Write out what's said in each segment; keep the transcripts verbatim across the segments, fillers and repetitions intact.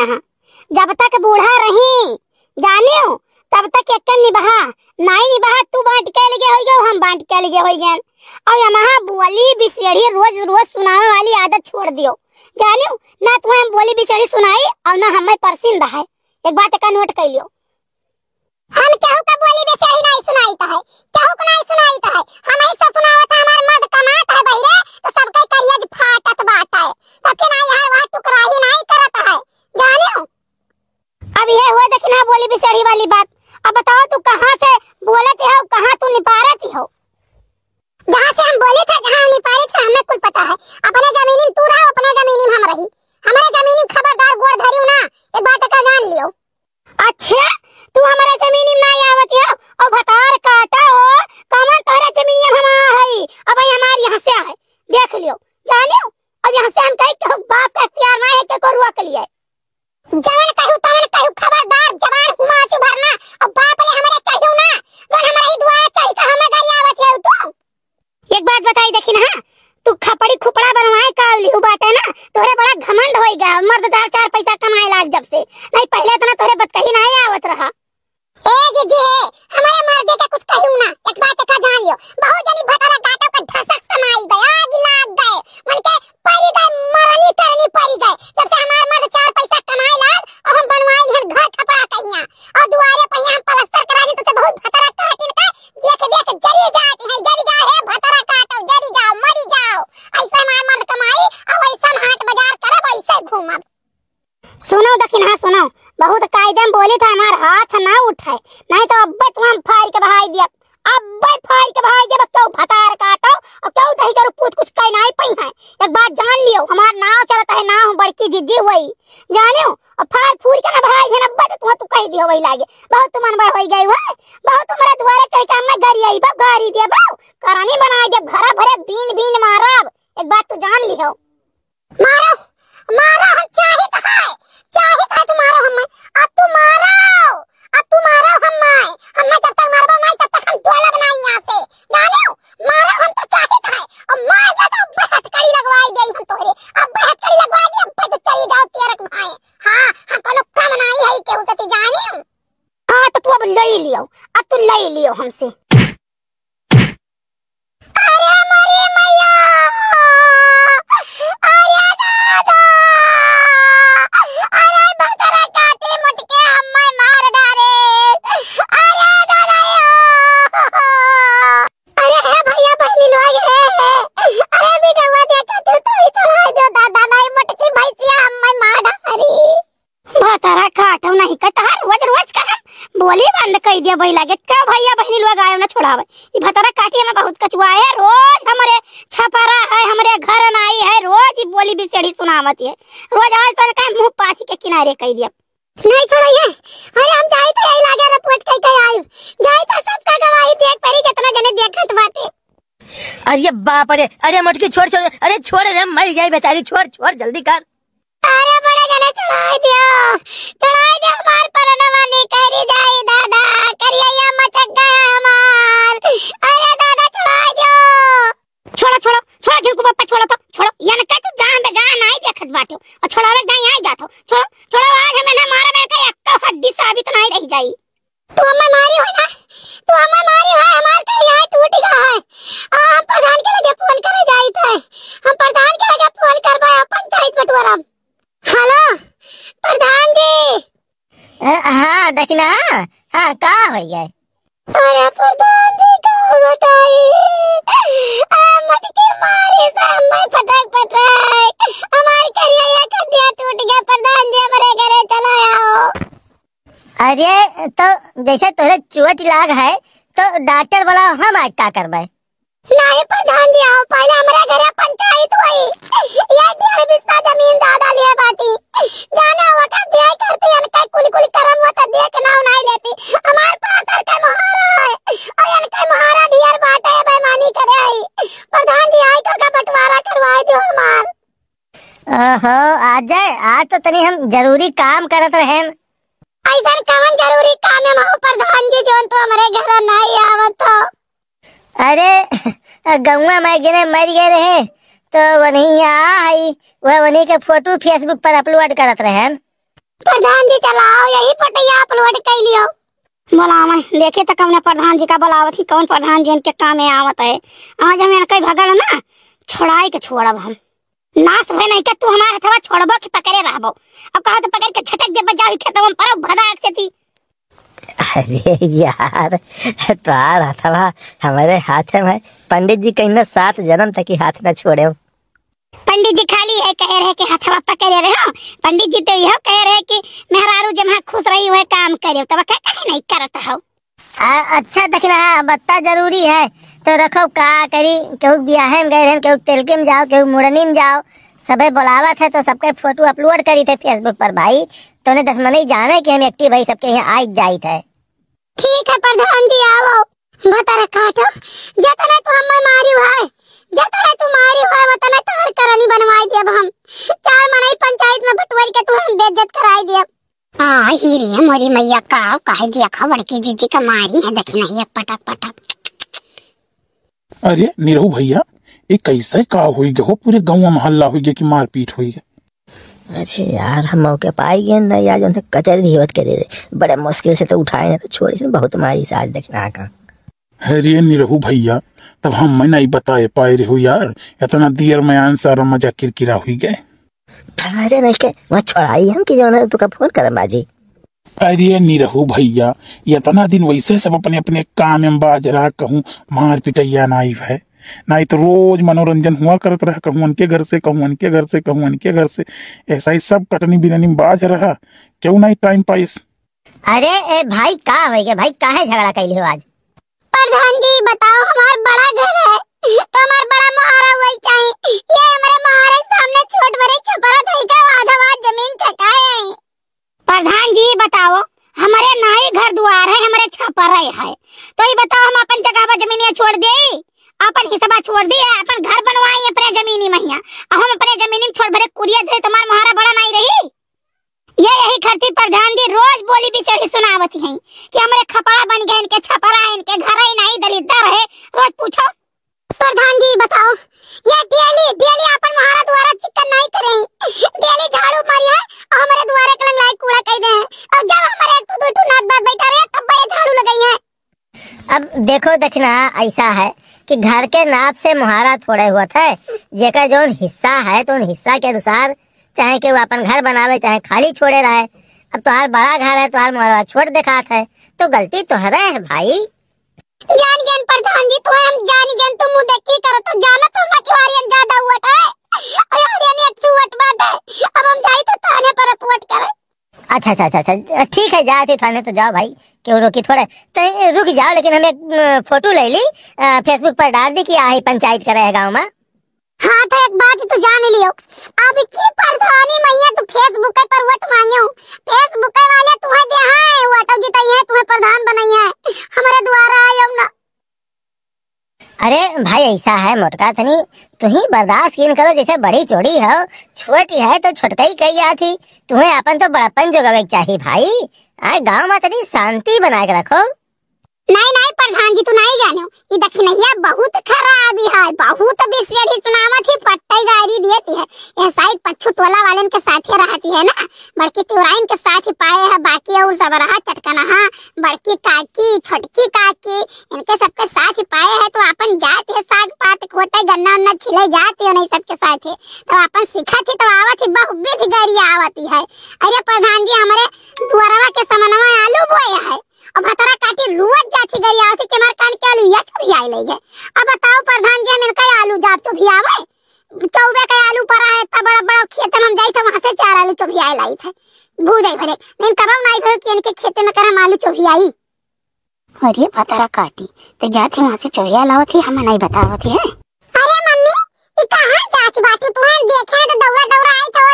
हाँ, जब तक बूढ़ा रही, जानियो, तब तक एक निबहा, नाई निबहा, तू बांट के लगे होई गयो, हम बांट के लगे होई गए। और यमहा बोली बिसेड़ी रोज रोज सुनावे वाली आदत छोड़ दियो, जानियो, ना तुम्हें हम बोली बिसेड़ी सुनाई और ना हमें परसिंद है। एक बात का नोट कर लियो। हम केहू का बोली बेचारी नाई सुनाइत है, केहू को नाई सुनाइत है। हम ही सब सुनावत है, हमार मर्द कमात है बहिरे, तो सबके करियज फाटत बाटे, सबके नाई हर वह टुकराही नाई करत है, जानियो। अब ये हुआ देखी ना बोली बेचारी वाली बात। अब बताओ तू कहाँ से बोलत हो, कहाँ तू निपारत हो? जहाँ से हम बोली था, जहाँ हम निपारी था, हमें कुल पता है। अपने जमीनी में तू रहो, अपने जमीनी में हम रही। हमारे जमीनी में खबरदार गोड़ धरियो ना, एक बात का जान लियो। अच्छा, तू हमारे जमीनी में ना आवत हो और भतार काटा हो, कमन तोरे जमीनी में हम आ हई, अब ये हमारे यहाँ से आए, देख लियो, जानियो, अब यहाँ से हम कही कि बाप का इख्तियार ना है कि को रोक लिए। जवन कहू तवन कहू, खबरदार जबान हुआ से भरना, और बाप ले हमारे चढ़ियो ना, जवन हमारे ही दुआरे चढ़ के हमें गरियावत है तू। एक बात बताई देखी ना, हाँ? तू खपड़ी खुपड़ा बनवाए का लिहू बाटे ना, तोहरे बड़ा घमंड होई गया, मर्द चार चार पैसा कमाए लाग जब से, नहीं पहले इतना तोहरे बतकही नहीं आवत रहा। ए जीजी हे, हमारे मर्दे के कुछ कहू ना, एक बात का जान लियो, बहुत जनी भतारा काटो का ढसक समाई गए, आग लाग गए, मन के परी गए, मरनी करनी परी गए, जब से हमार मर्द चार पैसा कमाए लाग, और हम बनवाए लिहन घर खपड़ा कहिया, और दुआरे पहिया हम पलस्तर करा दी, तो से बहुत भतारा काटिन का देख देख जरी जात हैं, जरी जाओ हे भतरा काटो, जरी जाओ, मरी जाओ। ऐसे हमार मर्द कमाई, और ऐसा हाट बाजार करब, ऐसे घूमब। सुनो दखिनहा, सुनो, बहुत कायदे में बोली था, हमार हाथ ना उठाए, नहीं तो अब्बे तुम्हें फाड़ के बहाई दिया, अब्बे फाड़ के बहाई दिया, क्यों भतार काटो, और क्यों दही जरूर पूत कुछ कह नहीं पई है। एक बात जान लियो, हमार नाव चलता है, नाव बड़की जिज्जी हुई, जानियो, और फाड़ फूड़ के ना भाई है ना, बस तू, तू कह दियो वही लागे, बहुत तुम अनबड़ होई गई है, बहुत तुम्हारे दुआरे चढ़ के हमें गारी आई बा, गारी दे बा, करानी बनाए जब घरा भरे बीन बीन मारब, एक बात तू जान लियो। मारो, मारो, हम चाहित है, चाहित है तू मारो हमें, अब तू मारो, अब तू मारो हमें, हमें जब तक मारबो नहीं तब तक हम डोला बनाई यहाँ से, जानियो, मारो हम तो चाहित है, और मार दे तो अब्बे हथकड़ी लगवाई गई हम तोहरे, अब्बे हथकड़ी लगवाई दी, अब्बे तो चली जाओ तेरक भाई। हाँ, हम कोनो कम नाई है केहू से, तू जानी। हाँ, तो तू अब ले लियो, अब तू ले लियो हमसे। अरे मोरी मैया, अरे दादा, अरे भतरा काटे मुटके हम्मे मार डारे, अरे दादा यो। अरे हे भैया बहनी लोग, हे, हे, अरे बेटवा देखा तू तो ही चढ़ाई दो दादा, नहीं मोटकी भैंसिया हम्मे मार डारी। भतरा काटो नहीं कटहा, रोज रोज का हम बोली बंद कर दिया भाई लागे। का भैया बहनी लोग आयो ना छोड़ावे, ई भतरा काटी हमें बहुत कचुआ है, रोज हमरे छपरा है, हमरे घर नाई है, रोज ही बोली बिसेड़ी सुनावत है, रोज आज तो कहे मुँह पाछी के किनारे कह दिया। नहीं छोड़ाइए। अरे हम जाई तो यही लागे रिपोर्ट कई कई आई। जाई तो सबका गवाही देख परी जितना जने देखत बाटे। अरे बाप रे, अरे मटकी छोड़, छोड़, अरे छोड़ रे, मर जाई बेचारी, छोड़, छोड़ जल्दी कर। अरे बड़े जने छोड़ाई दियो, छोड़ाई दियो, हमार परनवा निकरी जाई दादा, करिया मचक गया हमार। अरे दादा छोड़ाई दियो। छोड़ो, छोड़ो, छोड़ो, झिंकू पप्पा, छोड़ो तो, छोड़ो। यन के तू जान बे जान आई देखत बाटे। और छोड़ावे के दाई आई जात हो। छोड़ो, छोड़ो, आज हमें ना मारा, मेरे का एक हड्डी साबित नहीं रह जाई। तू हमें मारी हो ना, तू हमें मारी हो, हमार करिया टूट गया है। आ, हम प्रधान के लगे फोन करे जाइत है, हम प्रधान के लगे फोन करबे, पंचायत बंटवारा। हेलो, प्रधान जी। अ, हाँ, दखिना, हाँ, का होइ गए? अरे प्रधान जी, का बताई? आ, मटकी मारी से हमें पटक पटक। हमार करिया एक हड्डिया टूट गया, प्रधान जी, हमरे घरे चला आओ। अरे, तो जैसे तोरे चोट लाग है, तो डॉक्टर बुलाओ, हम आज का करबे? नहीं प्रधान जी, आओ पहले हमरे घरे पंचायत हुई। ये डेढ़ बिस्सा जमीन ज्यादा लिए बाटी। जाने वक्त दिया करती, इनका कुल कुल करम होता देख नाव नहीं लेती। हमार पातर का मोहारा है, और इनका मोहारा ढेर बाटे, बेईमानी करे आई। प्रधान जी, आई तो का बंटवारा करवाई दो हमार। ओहो, अजय, आज तो तनी हम जरूरी काम करत रहेन। ऐसन कवन जरूरी काम है महो प्रधान जी, जोन तो हमरे घर नहीं आवत हो? अरे, गौवा में गिने मर गए रहे, तो वही आ हई, वह वही के फोटो Facebook पर upload करत रहेन। प्रधान जी चलाओ, यही पटैया upload कइ लियो। बोलावे, देखी त कौन प्रधान जी का बोलावत ही, कौन प्रधान जी इनके काम में आवत है। आज हम इनके भगल ना, छोड़ाई के छोड़ब हम। नास भे नहीं के तू हमार हथवा छोड़बो कि पकड़े रहबो। अब कहो तो पकड़ के झटक देबो, जाओ खेतवा में परो भदाक से थी। अरे यार, तोहार हथवा हमरे हाथे में, पंडित जी कहीं ना सात जन्म तक ही हाथ ना छोड़े। पंडित जी खाली है कहे रहे कि हथवा पकड़े रहे हो। पंडित जी तो यह कहे रहे कि मेहरारू जब हाँ खुश रही हुए काम करे, तब का कहे नहीं करत हो। आ, अच्छा दखिनहा, बत्ता जरूरी है तो रखो, का करी, केहू बियाहे में गए रहन, केहू तेलके में जाओ, केहू मुड़नी में जाओ, सबे बोलावत है तो सबके फोटो upload करी थे Facebook पर भाई, तो उन्हें दस मनई जाने कि हम active भाई सबके यहाँ आइत जाइत है। ठीक है प्रधान जी, आवो। भतरा काटो, जतने तू हमें मारी है, जतने तू मारी है, वतने तोहर करनी बनवाई देब हम। चार मनई पंचायत में बटोर के तू हम बेइज्जत कराई देब। आ, ही रे मोरी मैया, का काहे देखा बड़की जीजी का मारी है, देखी नहीं है, पटक पटक। अरे निरहू भैया, ये कैसे का हुई गए हो, पूरे गाँव में हल्ला हुई गए कि मारपीट हुई गए। अच्छा यार, हम मौके पाई गए ना यार, जो उन्हें कचर धीवत करे रहे, बड़े मुश्किल से तो उठाए ना तो छोड़ी, बहुत मारी से आज देखना का। अरे निरहू भैया, तब हम मैं नहीं बताए पाए रहो यार, इतना दियर में आन सारा मजा किरकिरा हुई गए। अरे नहीं के, वहाँ छोड़ाई हम कि जो ना तुका फोन करम बाजी। अरे निरहू भैया, इतना दिन वैसे सब अपने अपने काम में बाज रहा, कहूँ मार पिटैया नाई है, नाई तो रोज मनोरंजन हुआ करत रहा, कहूँ उनके घर से, कहूँ उनके घर से, कहूँ उनके घर से, ऐसा ही सब कटनी बिननी में बाज रहा, क्यों नहीं टाइम पाइस। अरे ए भाई, का होई गए भाई, काहे झगड़ा कैले हो आज? प्रधान जी बताओ, हमार बड़ा घर है तो हमार बड़ा मोहारा वही चाहिए, ये हमारे मोहारे के सामने छोट बड़े छपरा धई का आधा आध जमीन छकाए आई। प्रधान जी बताओ, हमरे नाई घर दुआर है, हमरे छपरे है, तो ये बताओ हम अपन जगह पर जमीनिया छोड़ दे, अपन हिस्सा छोड़ दे, अपन घर बनवाई अपने जमीनी महिया, अब हम अपने जमीनी में छोड़ भरे कुरिया दे, तुम्हार मोहारा बड़ा नाई रही। ये यही खरती प्रधान जी रोज बोली बिचड़ी सुनावत हैं कि हमरे खपड़ा बन गए, इनके छपरा, इनके घर ही नहीं, दरिद्र है, रोज पूछो। प्रधान जी बताओ, ये डेली डेली अपन मोहारा दुआरा चिकन नहीं करे, डेली झाड़ू मारी है और हमरे दुआरे के लंगलाई कूड़ा कह दे हैं। और जब हमारे एक दो टू नात बात बैठा रहे तब ये झाड़ू लगाई है। अब देखो दखिनहा, ऐसा है कि घर के नाप से मोहारा थोड़े हुआ था, जेकर जौन हिस्सा है तो उन हिस्सा के अनुसार चाहे कि वो अपन घर बनावे चाहे खाली छोड़े रहे। अब तोहार बड़ा घर है, तोहार मोहरवा छोट देखात है, तो गलती तोहरे है भाई। जान गयन प्रधान जी, तो हम जान गयन, तू मुँह देखी करत हो, जानत हो ना कि हरियन ज्यादा वोट है। अरे हरियन एक ठो वोट बाटे। अब हम जाई तो थाने पर रिपोर्ट करे। अच्छा, अच्छा, अच्छा, अच्छा, ठीक है, जाए थे थाने तो जाओ भाई, क्यों रोकी थोड़े, तो रुक जाओ, लेकिन हम एक, अ, फोटो ले ली, अ, Facebook पर डाल दी कि आहे पंचायत करे है गाँव में। हाँ, तो एक बात तो जान लियो, अब की प्रधानी मैया तू Facebook पर वोट मांगियो, Facebook वाले तुहे दे हैं वोट, जिताई है, तुहे प्रधान बनाई है, हमारे द्वारा आयो ना। अरे भाई, ऐसा है मोटका, तनी तू ही बर्दाश्त कीन करो, जैसे बड़ी चोड़ी हो, छोटी है तो छोटकई कही जात ही, तुम्हें अपन तो बड़प्पन जोगावे के चाही भाई। आ गाँव में तनी शांति बना के रखो। नहीं, नहीं प्रधान जी, तू नहीं जानो, ये दखिनहिया बहुत खराब है, बहुत बिसेड़ी सुनावत ही, पट्टे गारी देती है। ये साइड पच्छू टोला वालन के साथे रहती है ना, बड़की तिवराइन के साथ ही पाए है, बाकी और सब रहा चटकनहा, बड़की काकी, छोटकी काकी, इनके सबके साथ ही पाए है, तो अपन जात है, साग पात खोटे, गन्ना उन्ना छिले जात है, उन्हीं सबके साथ है, तो अपन सीखत ही तो आवत ही, बहुविध गारी आवती है। अरे प्रधान जी, हमारे दुआरवा के समनवा आलू बोए है, अब भतरा काटी रुअत जाथी गरियावथी कि हमार कान के आलू या चुभियाए लई गए। अब बताओ प्रधान जी, हम इनका आलू जाब चुभियावे? चौबे के आलू परा है, इतना बड़ा बड़ा खेत में हम जाई थे, वहां से चार आलू चुभियाए लाई थे। भू जाई भरे, लेकिन कबो नाई भयो कि इनके खेते में करम आलू चुभियाई। अरे भतरा काटी, ते जाथी वहां से चुभिया लावत ही, हमें नहीं बतावत ही है। अरे मम्मी, ई कहाँ जात बाटे? तुहे देखे तो दौड़ा दौड़ा आई तो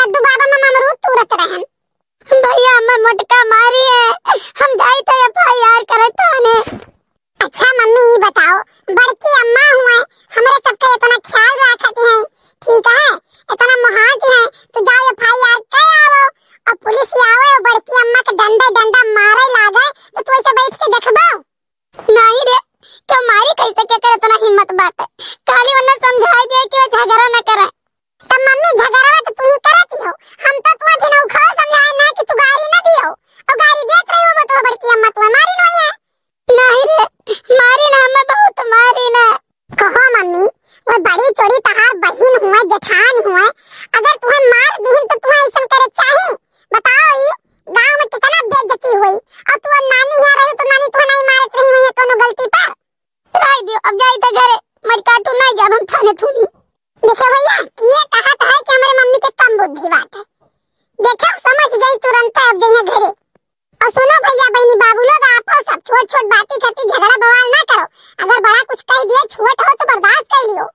लड्डू बाबा में अमरूद तूरत रहन। भैया, हमें मोटका मारी है, हम जाई तो FIR करे थाने। अच्छा मम्मी, ई बताओ, बड़की अम्मा हुए, हमरे सबके इतना ख्याल रखत हैं, ठीक है, इतना मोहात हैं, तो जाओ FIR कर आओ, और पुलिस ही आवे और बड़की अम्मा के डंडे डंडा मारे लागे, तो तू ऐसे बैठ के देखबो? नहीं रे, क्यों मारी कैसे, के करे इतना हिम्मत बाटे? खाली उन्हें समझाई दे कि वो झगड़ा न करे। तब मम्मी, झगड़वा तो तू ही करती हो, हम तो तुम्हें बिना उखाड़ समझाए ना कि गारी देत रही हो, वो तो बड़की अम्मा तुम्हें मारी नहीं है। नहीं रे, मारी ना, हमें बहुत मारी ना। कहो मम्मी, वो बड़ी चोरी तहार बहिन हुए, जेठान हुए, अगर तुम्हें मार दीन तो तुम्हें ऐसन करे चाही? बताओ, ई गांव में कितना बेइज्जती हुई, और तू नानी यहाँ रही तो नानी तुम्हें नहीं मारत रही हुई है कोनो गलती पर? राय दियो, अब जाई तो घरे, मर काटू नहीं जाब हम थाने थूनी। देखो भैया, ये कहत है कि हमारे मम्मी के कम बुद्धि बाटे। देखो, समझ गई तुरंत, अब जइहे घरे। और सुनो भैया, बहनी, बाबू लोग, आपो सब छोट छोट बाती खातिर झगड़ा बवाल ना करो। अगर बड़ा कुछ कह दिए, छोट हो तो बर्दाश्त कर लियो।